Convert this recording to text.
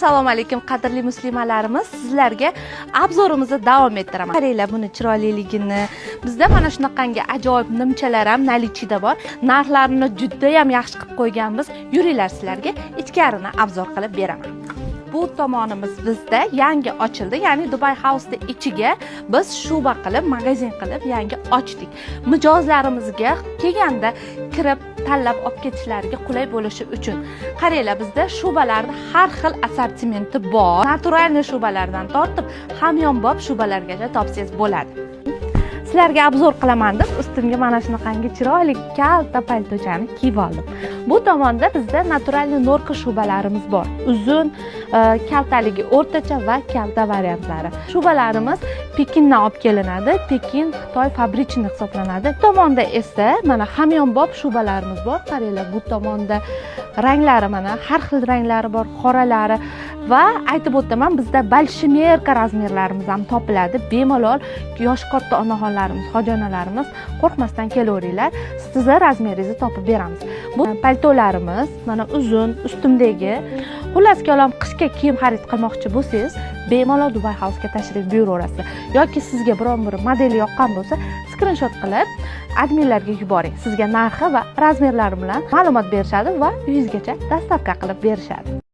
Assalomu alaykum, qadrli muslimalarimiz! Sizlarga обзор imizni davom ettiraman. Qaranglar buni chiroyliligini. Bizda mana shunaqangi ajoyib nimchalar ham наличие da bor. Narxlarini judayam yaxshi qilib qo'yganmiz. Yuringlar, sizlarga ichkarini обзор qilib beraman. Bu tomonimiz bizda yangi ochildi, ya'ni Dubai Houseni ichiga biz shu'ba qilib, magazin qilib yangi ochdik. Mijozlarimizga kelganda kirib tanlab olib ketishlariga qulay bo'lishi uchun. Qaranglar, bizda shubalarni har xil assortimenti bor. Натуральный shubalardan tortib hamyonbop shubalargacha topsangiz bo'ladi. Sizlarga обзор qilaman deb ustimga mana shunaqangi chiroyli kalta paltochani kiyib oldim. Bu tomonda bizda натуральный норка shubalarimiz bor. Uzun, kaltaligi o'rtacha va kalta variantlari. Shubalarimiz Pekindan olib kelinadi. Pekin, Xitoy фабричный hisoblanadi. Bu tomonda esa mana hamyonbop shubalarimiz bor. Qaranglar, bu tomonda ranglari, mana har xil ranglari bor, qoralari. Va aytib o'taman, bizda большемерка размер larimiz ham topiladi. Bemalol yoshi katta onaxonlarimiz, hoji onalarimiz qo'rqmasdan kelaveringlar, sizni размер ingizni topib beramiz. Bu paltolarimiz mana uzun, ustimdagi. Xullas kalom, qishga kiyim xarid qilmoqchi bo'lsangiz, bemalol Dubai House'ga tashrif buyuraverasiz yoki sizga biron bir model yoqqan bo'lsa, skrinshot qilib adminlarga yuboring. Sizga narxi va размер lari bilan ma'lumot berishadi va uyingizgacha доставка qilib berishadi.